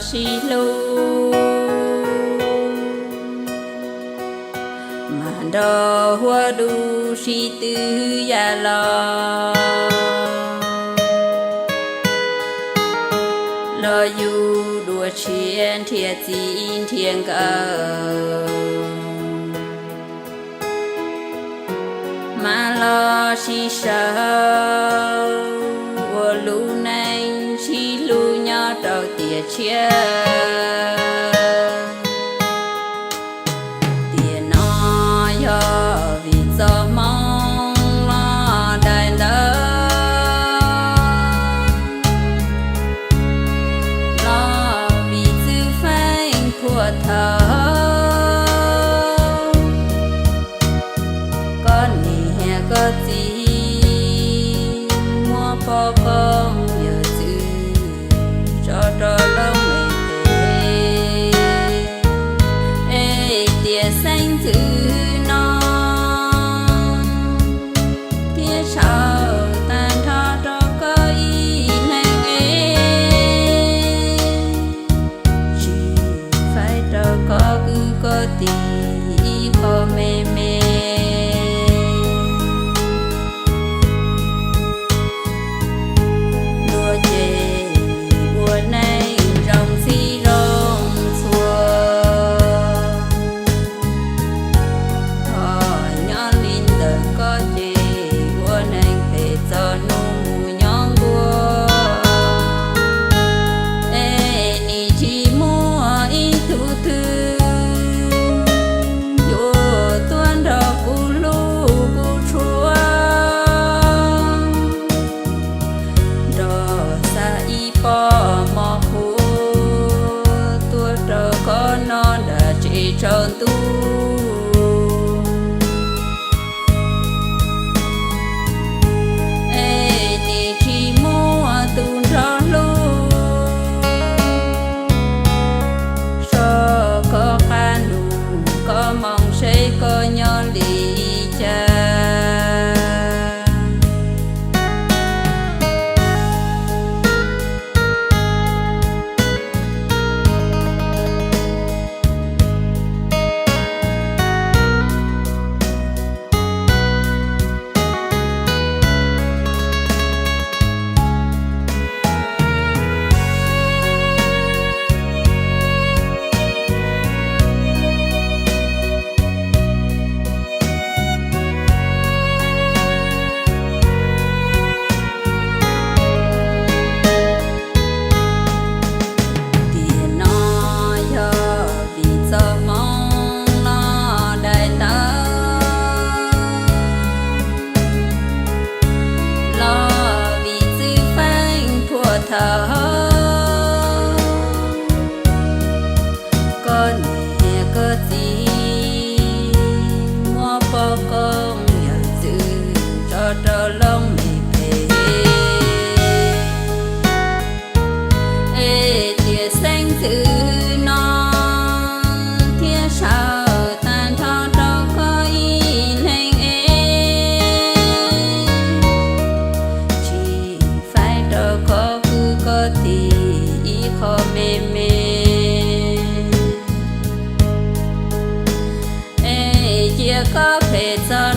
sib hlub, mas nrog huab dub sib twv ya los, los yug dua tshiab nrhiav txij nrhiav nkawm, mas los sib sau ua lub neej sib hlub nyob rau tiam tshiab. Tiam no yog vim txoj hmoov los daim ntawv, los vim txwv feej puag thaum koj niam koj txiv muab poj koob yawm txwv tso rau lub me phem. Es tiam xeeb ntxwv no thiab sau tag nrho rau koj ib leeg es, tsis faib rau koj kwv koj tij ib qho me me. Luag ces ua neej zoo txhij zoo txhua, ho nyob li ntawm koj ces ua neeg phem txog hnub mus nyob nkuaj. Es nim tsis muaj ib tug twg yuav tuaj nrog kuv hlub kuv tshua, nrog xa ib pob mov qhuav tuaj rau koj noj nram tsev tsaus ntuj. Es nim tsis muaj tus nrog hlub, so koj qab nus koj moo seb koj nyob li cas. Tiam no yog vim txoj hmoov los daim ntawv, los vim txwv feej puag thaum koj niam koj txiv muab poj koob yawm txwv tso rau lub me phem. Es tiam xeeb ntxwv no thiab sau tag nrho rau koj ib leeg es, tsis faib rau koj kwv koj tij ib qho me me. Es cia koj phem txog